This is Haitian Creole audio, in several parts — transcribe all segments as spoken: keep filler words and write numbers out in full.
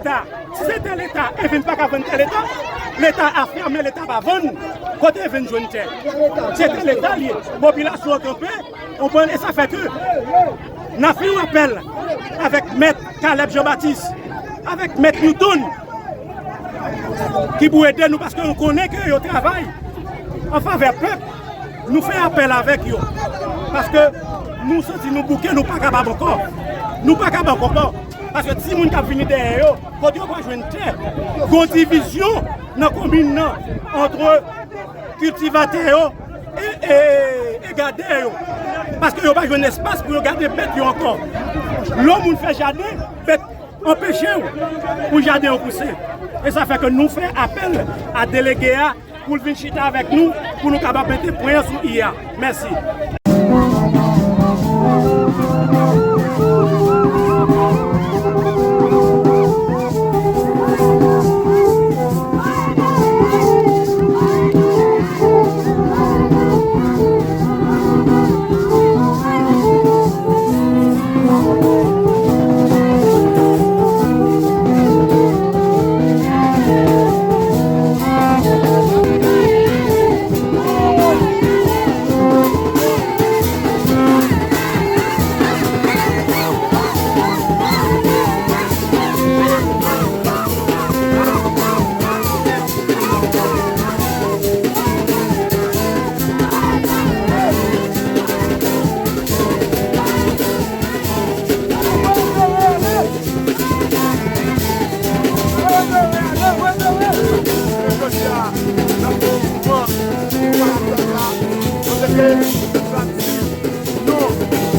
Leta. Si se te Leta, Evens pa ka vann tè Leta. Leta a fèmen, Leta pa vann. Kote Evens jwenn tè? Se tè Leta li ye. Popilasyon an kanpe, konprann, e sa fè ke n ap fè yon apèl avèk Mèt Caleb Jean Baptiste, avèk Mèt Newton, ki pou ede nou, paske nou konnen ke yo travay an favè pèp. Nou fè apèl avèk yo, paske nou santi nou bouke, nou pa kapab ankò. Nou pa kapab ankò. Paske timoun k ap vini dèyè yo, kote yo pral jwenn tè? Gon divizyon nan komin nan, antre kiltivatè yo e, e, e gadè yo. Paske yo pa jwenn espas pou yo gade bèt yo ankò. Lè yon moun fè jaden, bèt anpeche w pou jaden an pouse. E sa fè ke nou fè apèl a delege a pou l vin chita avèk nou, pou nou kapab mete pwen an sou i a. Mèsi. Jodi a, n ap fè yon mouvman pou pa ap fè sa, kote ke nou ap di non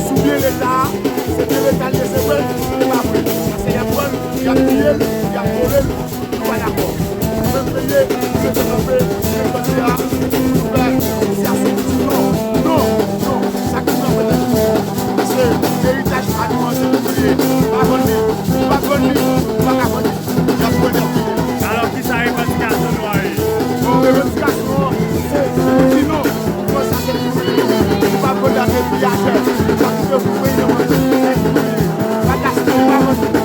sou byen Leta a, se byen Leta l ye, se vre, se pa vre. Paske y ap pran l, y ap piye l, y ap vole l. Nou pa dakò. Nou menm peye, nou leve kanpe, menm jodi a, pou nou fè negosyasyon, pou di non, non, non, sa ki nan mwen nan nou. Paske eritaj pa nou an, se nou ki ye. Pa vann li, pa vann li, pa ka vann li. Y ap pran, y ap piye. Alò, kisa revandikasyon nou an ye? Bon, revandikasyon an, se pou di non, pou sa se pou nou. Nou pa vann avèk piyajè, nou pa koupe pou peyi an, pa gaspiye, pa vann li.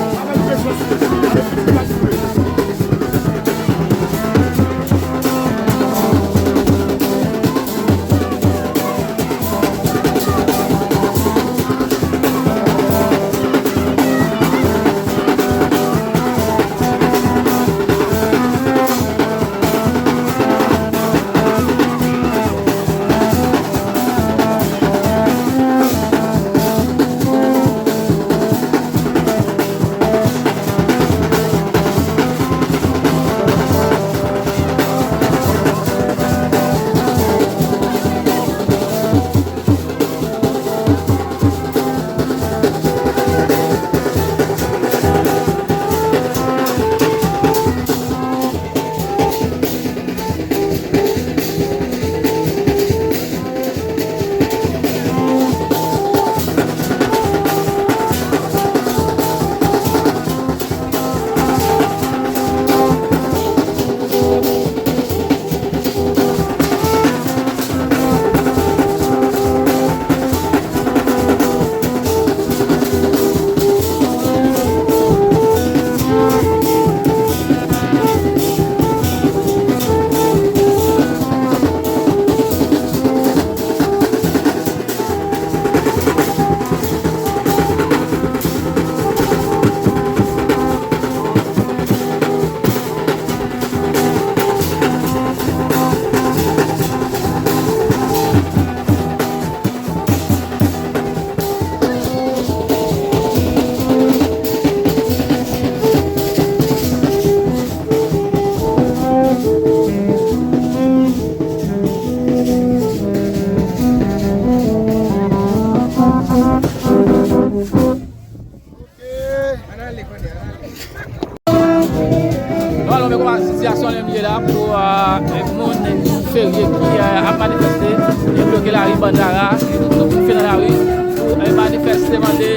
Nou al wè kòman sitiyasyon an menm ye la pou, euh, moun ferye ki, euh, ap manifeste, e bloke lari Bandara, nou tou fè nan lari pou, euh, manifeste, mande.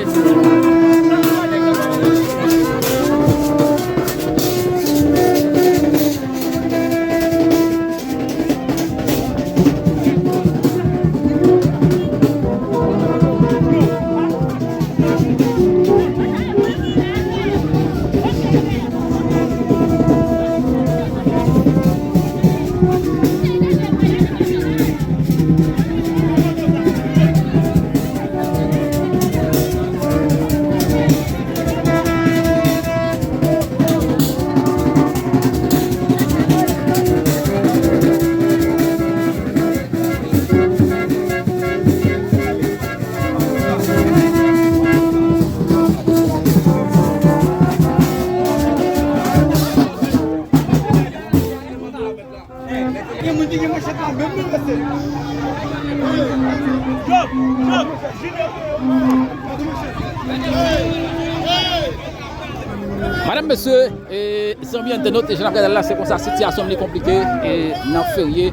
Mesye, e, zanmi entènot, e jan n ap gade la, se konsa sitiyasyon li konplike, e, nan ferye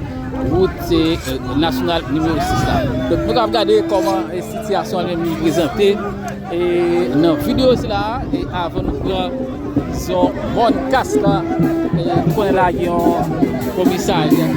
wout, e, nasyonal nimewo sis la. Donk, nou ka ap gade kòman, e, sitiyasyon li menm li prezante, e, nan videyo sila, e, avan nou pran zòn Mòn Kas la, e, nou konnen la gen yon komisarya.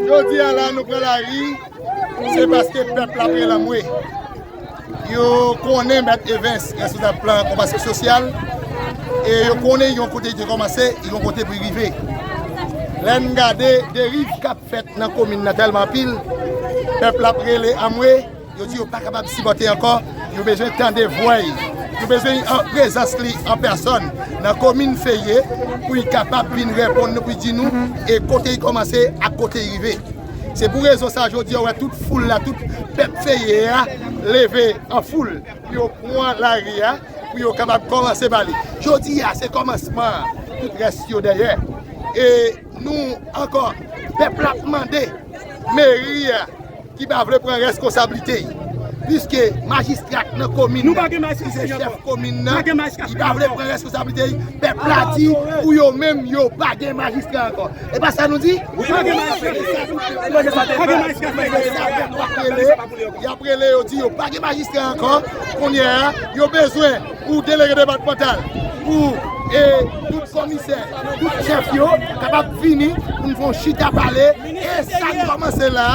Jodi a la, nou pran lari, se paske pèp la ap rele anmwe. Yo konnen Mèt Evens, reskonsab plan konpansasyon sosyal, e yo konnen yon kote li te kòmanse, yon kote pou li rive. Lè n gade deriv k ap fèt nan komin nan tèlman anpil, pèp la ap rele anmwe, yo di yo pa kapab sipòte ankò, yo bezwen tande vwa l. Yo bezwen an prezans li an pèsòn nan komin Ferye pou li kapab vin reponn nou, pou li di nou e kote li kòmanse ak kote li rive. Se pou rezon sa, jodi a, w wè tout foul la, tout pèp Ferye a leve an foul pou yo pran lari a, pou yo kapab kòmanse pale. Jodi a, se kòmansman an, tout rès yo dèyè. E nou ankò, pèp la ap mande meri a ki pa vle pran reskonsablite l. Piske majistra k nan komin nan, ki se chèf komin nan, li pa vle pran reskonsablite l. Pèp la di pou yo menm, yo pa gen majistra ankò. E pa sa nou di? Wi, pa gen majistra. Pa gen majistra. Y ap rele, yo di yo pa gen majistra ankò. Kounye a, yo bezwen pou delege depatmantal, pou, e, tout komisè, tout chèf yo kapab vini pou n fè yon chita pale. E sa n kòmanse la,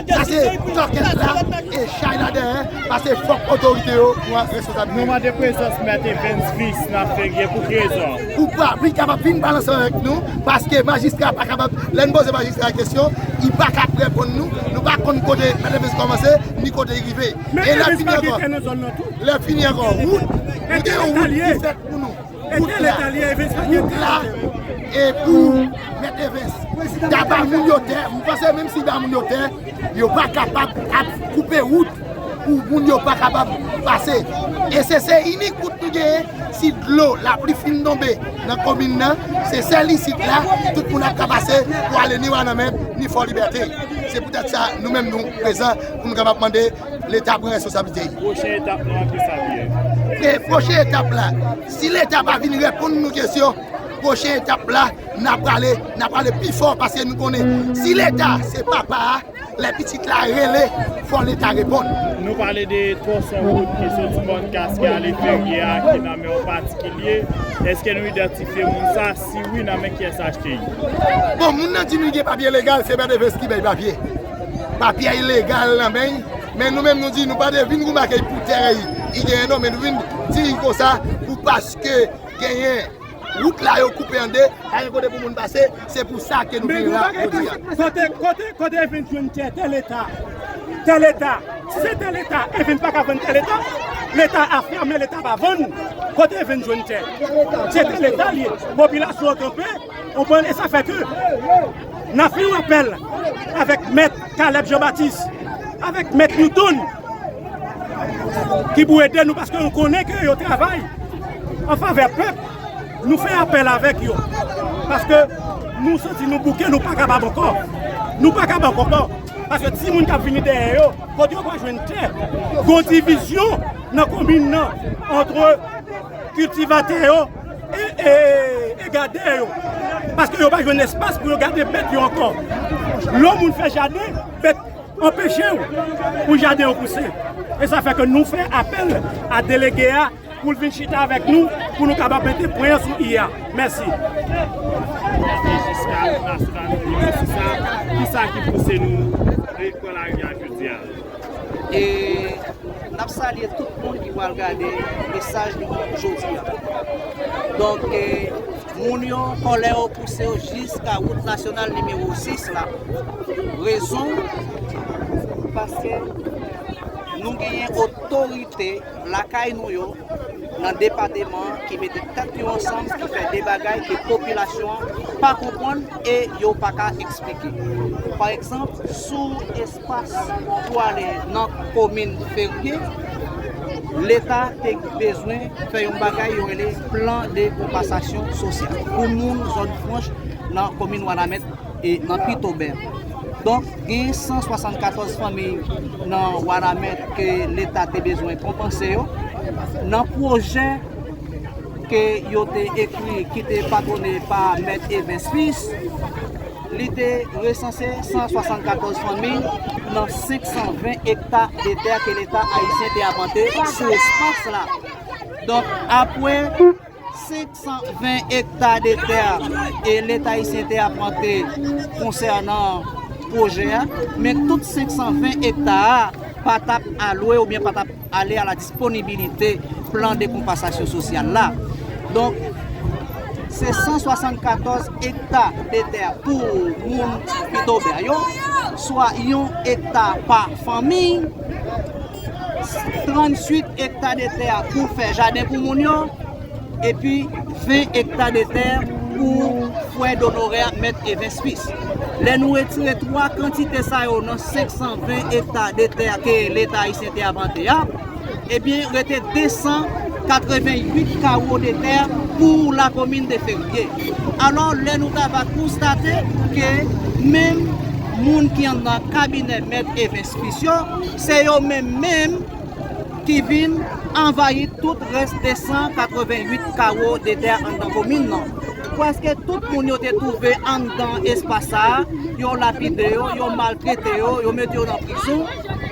sa se tòkèt la, e chay la dèyè, paske fòk otorite yo pran responsablite. Nou mande prezans Mèt Evens Fils nan Ferye pou ki rezon? Pou pa, pou li kapab vin pale ansanm avèk nou, paske majistra pa kapab, lè n poze majistra kesyon, li pa ka reponn nou, nou pa konn kote Mèt Evens kòmanse, ni kote li rive. E lè fini ankò, lè fini ankò, wout, nou gen yon wout ki fèt pou nou. Wout la, wout la, e pou Mèt Evens. Ta ba moun yo tè, m panse menm si ba moun yo tè, yo pa kapab ap koupe wout pou moun yo pa kapab pase. E se, se inik wout nou genyen, si dlo, lapli fin tonbe nan komin nan, se sèl isit la, tout moun ap ka pase pou ale ni Wanament, ni Fò Libète. Se poutèt sa, nou menm nou prezan pou nou kapab mande Leta pran responsablite l. Pwochen etap nou an, kisa l ye? E pwochen etap la, si Leta pa vin reponn nou kesyon, pwochen etap la, n a prale, n a prale pi fò, paske nou konnen si Leta se papa a, lè pitit la rele, fò Leta reponn. Nou pale de twonson wout ki soti Mòn Kas ki ale Ferye a, ki nan men yon patikilye. Èske nou idantifye moun sa? Si wi, nan men kiyès l achte l? Bon, moun nan di nou gen papye legal, se Mèt Evens ki bay papye. Papye a ilegal nan men l, men nou menm nou di nou pa te vin goumen ak li pou tè li genyen non, men nou vin di konsa pou paske genyen wout la yo koupe an de, pa gen kote pou moun pase, se pou sa ke nou vin la jodi a. Kote, kote, kote Evens jwenn tè, tè Leta? Tè Leta. Si se tè Leta, Evens pa ka vann tè Leta. Leta afèmen, Leta pa vann. Kote Evens jwenn tè? Se tè Leta li ye. Popilasyon an kanpe, konprann, e sa fè ke n ap fè yon apèl avèk Mèt Caleb Jean Baptiste, avèk Mèt Newton, ki pou ede nou, paske nou konnen ke yo travay an favè pèp. Nou fè apèl avèk yo, paske nou santi nou bouke, nou pa kapab ankò. Nou pa kapab ankò, paske timoun k ap vini dèyè yo, kote yo pral jwenn tè? Gon divizyon nan komin nan, antre kiltivatè yo e, e, e gadè yo, paske yo pa jwenn espas pou yo gade bèt yo ankò. Lè yon moun fè jaden, bèt anpeche w pou jaden w pouse. E sa fè ke nou fè apèl a delege a, pou l vin chita avèk nou, pou nou kapab mete pwen sou i a. Mèsi. Jiska nou nan sou la, nou di mèsi sa. Kisa ki pouse nou pran lari a jodi a? E n ap salye tout moun ki pral gade mesaj nou jodi a. Donk, e, moun yo, kòlè yo pouse yo jiska wout nasyonal nimewo sis la. Rezon, paske nou genyen otorite lakay nou yo nan depatman an ki mete tèt yo ansanm, ki fè de bagay ke popilasyon an pa konprann e yo pa ka eksplike. Pa egzanp, sou espas pou ale nan komin Ferye, Leta te bezwen fè yon bagay yo rele plan de konpansasyon sosyal pou moun zòn franch nan komin Wanament e nan Pitobè. Donk, gen san swasannkatòz fanmi nan Wanament ke Leta te bezwen konpanse yo. Nan pwojè ke yo te ekri, ki te patwone pa Mèt Evens Fils, li te resanse san swasannkatòz fanmi nan senk san ven ekta de tè ke Leta ayisyen te apante sou espas la. Donk, apre senk san ven ekta de tè e Leta ayisyen te apante konsènan pwojè a, men tout senk san ven ekta a pa t ap alwe oubyen pa t ap ale a la disponibilite plan de konpansasyon sosyal la. Donk, se san swasannkatòz ekta de tè pou moun Pitobè yo, swa yon ekta pa fanmi, tranntuit ekta de tè pou fè jaden pou moun yo, epi ven ekta de tè pou frè donorè Mèt Evens Fils. Lè nou retire twa kantite sa yo nan senk san ven ekta de tè ke Leta ayisyen te apante a, ebyen, rete de san katreventuit kawo de tè pou lakomin de Ferye. Alò, lè nou ta va konstate ke menm moun ki anndan kabinè Mèt Evens Fils yo, se yo menm menm ki vin anvayi tout rès de san katreventuit kawo de tè anndan komin nan. Prèske tout moun yo te twouve anndan espas sa a, yo lapide yo, yo maltrete yo, yo mete yo nan prizon,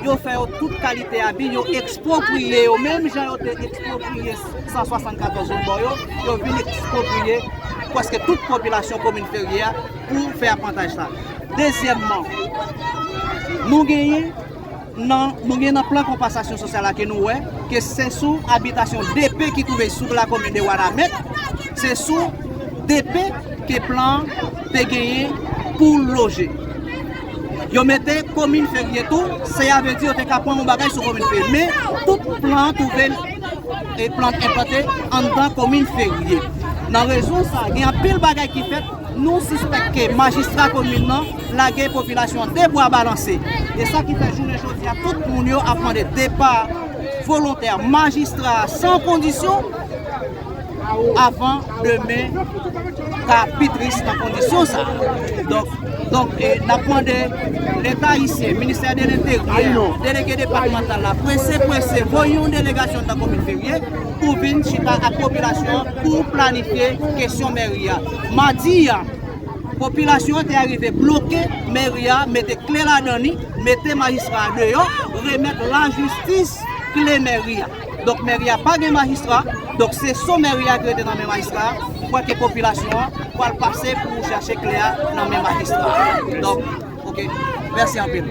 yo fè yo tout kalite abi, yo ekspropriye yo, menm jan yo te ekspropriye san swasannkatòz lòt bò yo, yo vin ekspropriye prèske tout popilasyon komin Ferye a pou fè apantaj sa. Dezyèmman, nou genyen nan, nou gen nan plan konpansasyon sosyal la ke nou wè ke se sou abitasyon D P ki twouve sou lakomin de Wanament, se sou D P ke plan te genyen pou loje. Yo mete komin Ferye tou, sa vle di yo te ka pran yon bagay sou komin Ferye. Men tout plan twouve e plan enplante anndan komin Ferye. Nan rezon sa, gen anpil bagay ki fèt, nou sispèk ke majistra komin nan lage popilasyon an de bra balanse. E sa ki fè jounen jodi a, tout moun yo ap mande depa volontè majistra a san kondisyon, avan demen ka pi tris nan kondisyon sa a. Donk, donk, e, n ap mande Leta ayisyen, Ministè de Lenteryè, delege depatmantal la, prese, prese, voye yon delegasyon nan komin Ferye pou vin chita ak popilasyon an pou planifye kesyon mèri a. Madi a, popilasyon an te arive bloke mèri a, mete kle ladan li, mete majistra a deyò, remèt lajistis kle mèri a. Donk, mèri a pa gen majistra, donk se so mèri a ki rete nan men majistra a, kwè ke popilasyon an pral pase pou chache kle a nan men majistra a. Donk, oke, mèsi anpil.